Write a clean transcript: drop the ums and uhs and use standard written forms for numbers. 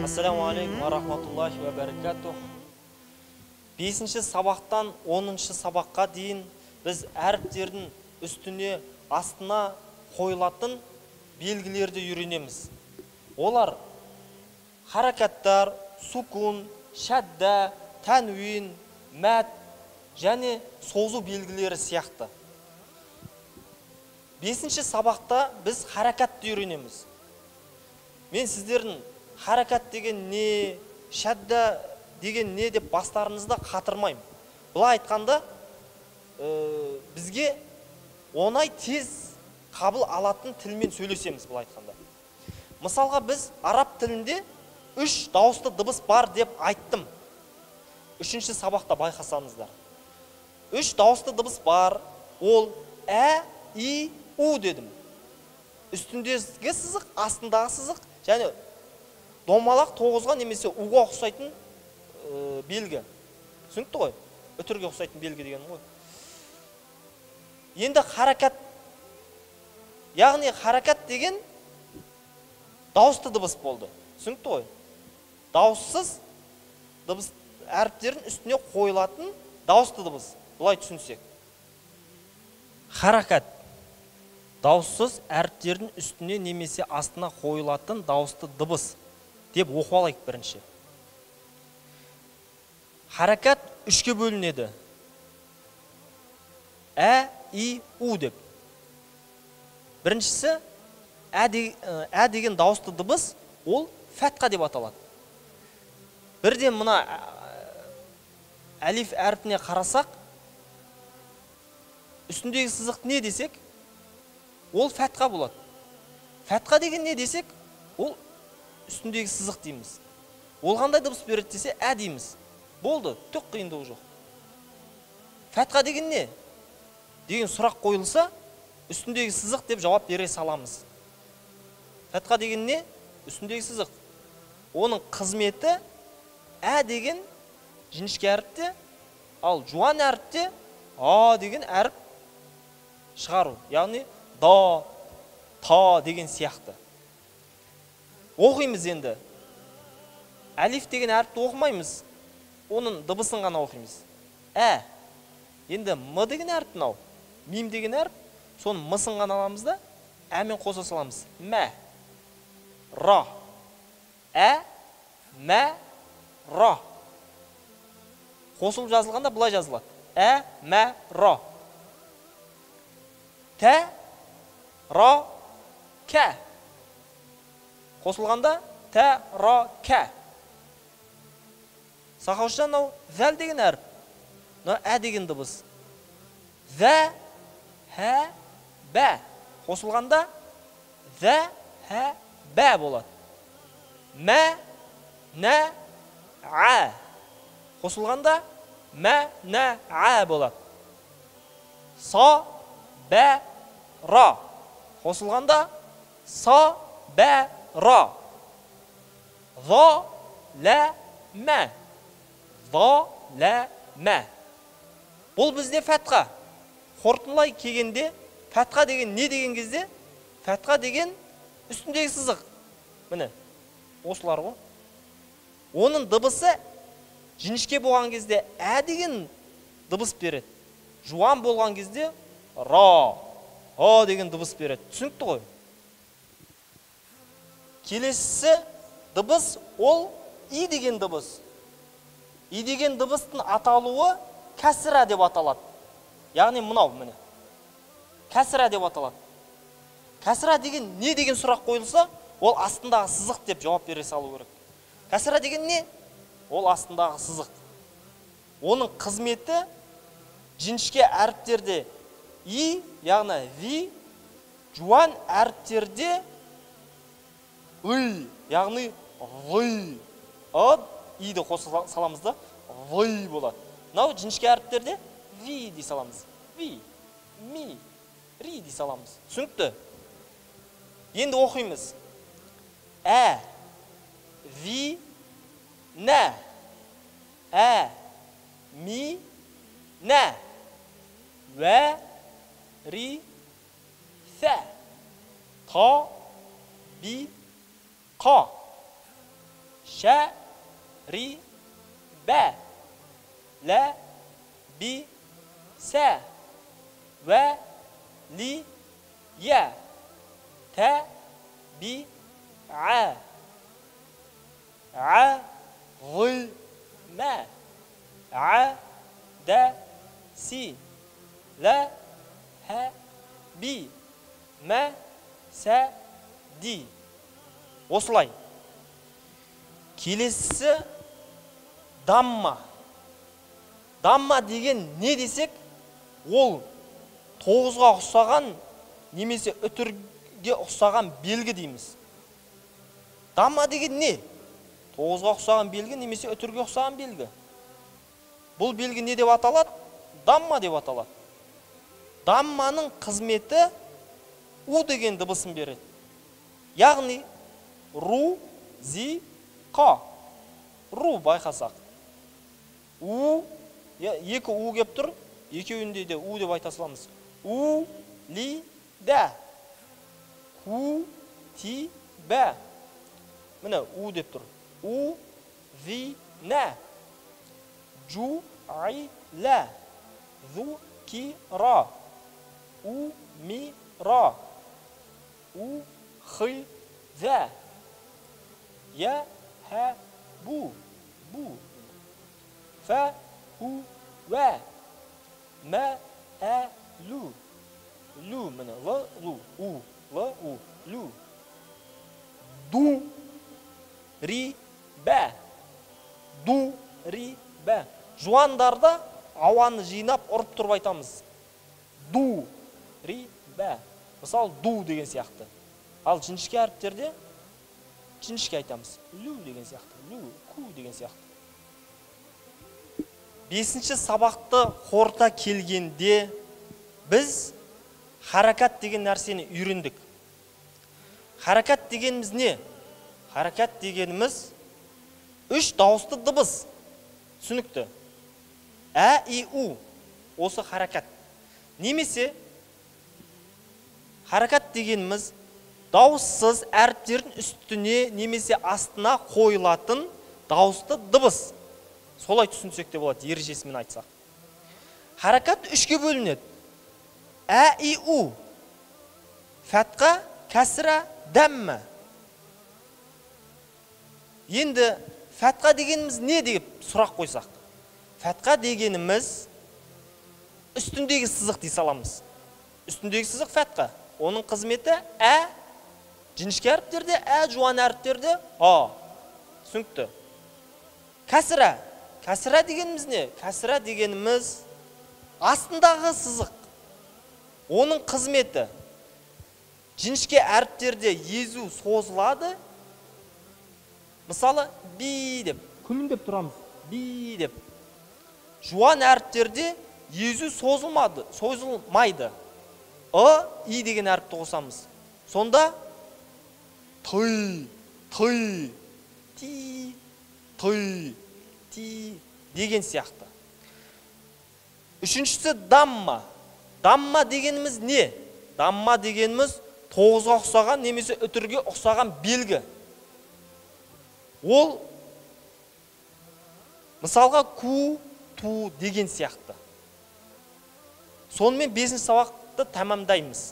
Ассаламу алейкум ва рахматуллахи ва баракатух. 5-ші сабақтан 10-шы сабаққа дейін біз әріптердің үстіне, астына қойылатын белгілерді үйренеміз. Олар харакаттар, сукун, шадда, тәнуин, мәд және созу белгілері сияқты. 5-ші сабақта біз харакатты үйренеміз. Мен сіздердің харакат деген не, шадда деген не деп бастарыңызда қатырмаймын. Былай айтқанда, бізге оңай тез қабыл алатын тілмен сөйлесеміз былай айтқанда. Мысалға біз араб тілінде 3 дауысты дыбыс бар деп айттым. 3-ші сабақта байқасаңыздар. 3 дауысты дыбыс бар, ол ә, и, у дедім. Үстіндегі сызық, астындағы сызық және домалақ тоғызға немесе уға ұқсайтын белгі. Түсінікті ғой? Үтірге ұқсайтын белгі деген ғой. Енді харакат, яғни харакат деген дауысты дыбыс болды. Түсінікті ғой? Дауыссыз дыбыс әріптердің үстіне қойылатын дауысты дыбыс. Былай түсінсек. Харакат дауыссыз әріптердің үстіне немесе астына қойылатын дауысты дыбыс деп оқып алайық бірінші. Харакат үшке бөлінеді. Ә, и, у деп. Біріншісі ә деген дауысты дыбыс, ол фәтқа деп аталады. Бірден мына әлиф әрпіне қарасақ, үстіндегі сызық не десек, ол фәтқа болады. Фәтқа деген не десек, ол үстіндегі сызық дейміз. Ол қандай дыбыс береді десе, ә дейміз. Болды, түк қиындығы жоқ. Фәтқа деген не деген сұрақ қойылса, үстіндегі сызық деп жауап бере саламыз. Фәтқа деген не? Үстіндегі сызық. Оның қызметі ә деген жіңішке әріпте, ал жуан әріпте а деген әріп шығару, яғни да, та деген сияқты. Оқимыз енді. Әлиф деген әріпті оқымаймыз, оның дыбысын ғана оқимыз. Ә. Енді м деген әріп мынау, мим деген әріп, соның мысын ғана аламыз да, әмен қоса саламыз. Мә, ра, ә, мә, ра. Қосылып жазылғанда былай жазылады. Ә, мә, ра. Тә, ра, кә. Қосылғанда тә, ра, кә. Сақаушыда мынау зәл деген әріп. Мынау ә деген дыбыс. Зә, хә, бә. Қосылғанда зә, хә, бә болады. Мә, нә, ә. Қосылғанда мә, нә, ә болады. Са, бә, ра. Қосылғанда са, бә, ра. За, лә, мә. За, лә, мә. Бұл бізде фәтқа. Қорытындылай келгенде, фәтқа деген не деген кезде, фәтқа деген үстіндегі сызық. Міне, осылар ғой. Оның дыбысы жіңішке болған кезде ә деген дыбыс береді. Жуан болған кезде ра, а деген дыбыс береді. Түсінікті ғой? Келесісі дыбыс, ол и деген дыбыс. И деген дыбыстың аталуы кәсіра деп аталады. Яғни мынау міне. Кәсіра деп аталады. Кәсіра деген не деген сұрақ қойылса, ол астындағы сызық деп жауап бере салу керек. Кәсіра деген не? Ол астындағы сызық. Оның қызметі жіңішке әріптерде и, яғни ви, жуан әріптерде ый, яғни вый. Ы, иді қоса саламыз да, вый болады. Мынау жіңішке әріптерде ви дей саламыз. Ви, ми, ри дей саламыз. Түсінікті? Енді оқимыз. Ә, ви, нә. Ә, ми, нә. Вә, ри, сә, та, би, қа, шә, ри, бә, лә, би, сә, вә, ли, я, тә, би, ә, ә, ғ, мә, ә, дә, си, лә, хә, би, мә, сә, ди. Осылай. Келесісі дамма. Дамма деген не десек, ол тоғызға ұқсаған немесе үтірге ұқсаған белгі дейміз. Дамма деген не? Тоғызға ұқсаған белгі немесе үтірге ұқсаған белгі. Бұл белгі не деп аталады? Дамма деп аталады. Дамманың қызметі у деген дыбысын береді. Яғни ру, зи, қа. Ру байқасақ. У, екі у кеп тұр, екеуінде де у деп айта саламыз. У, ли, дә. Ку, ти, бә. Міне у деп тұр. У, ви, нә. Джу, ай, лә. Зу, ки, ра. У, ми, ра. У, хы, зә. Я, хә, бу, бу. Фә, ху, вә. Мә, ә, лу. Лу, міне, л, лу, у, л, у, лу. Ду, ри, бә. Ду, ри, бә. Жуандарда ауаны жинап ұрып тұрып айтамыз. Ду, ри, бә. Мысалы, ду деген сияқты. Ал жіңішке әріптерде жіңішке айтамыз. Лю деген сияқты, лю, ку деген сияқты. Бесінші сабақты қорыта келгенде біз харакат деген нәрсені үйрендік. Харакат дегеніміз не? Харакат дегеніміз үш дауысты дыбыс. Түсінікті. Ә, и, у. Осы харакат. Немесе харакат дегеніміз дауыссыз әріптердің үстіне немесе астына қойылатын дауысты дыбыс. Солай түсінсек те болады, ережесімен айтсақ. Харакат үшке бөлінеді. Ә, и, у. Фәтқа, кәсіра, дәммә. Енді фәтқа дегеніміз не деп сұрақ қойсақ? Фәтқа дегеніміз үстіндегі сызық дей саламыз. Үстіндегі сызық фәтқа. Оның қызметі ә, жіңішке әріптерде, ә, жуан әріптерде, а. Түсінікті. Кәсіра. Кәсіра дегеніміз не? Кәсіра дегеніміз астындағы сызық. Оның қызметі жіңішке әріптерде езу созылады. Мысалы, би деп, күлімдеп тұрамыз, би деп. Жуан әріптерде езу созылмайды. Ы, и деген әріпті қосамыз. Сонда ты, ты, ти, ты, ти деген сияқты. Үшіншісі дамма. Дамма дегеніміз не? Дамма дегеніміз тоғызға ұқсаған немесе үтірге ұқсаған белгі. Ол мысалға ку, ту деген сияқты. Сонымен бесінші сабақты тәмамдаймыз.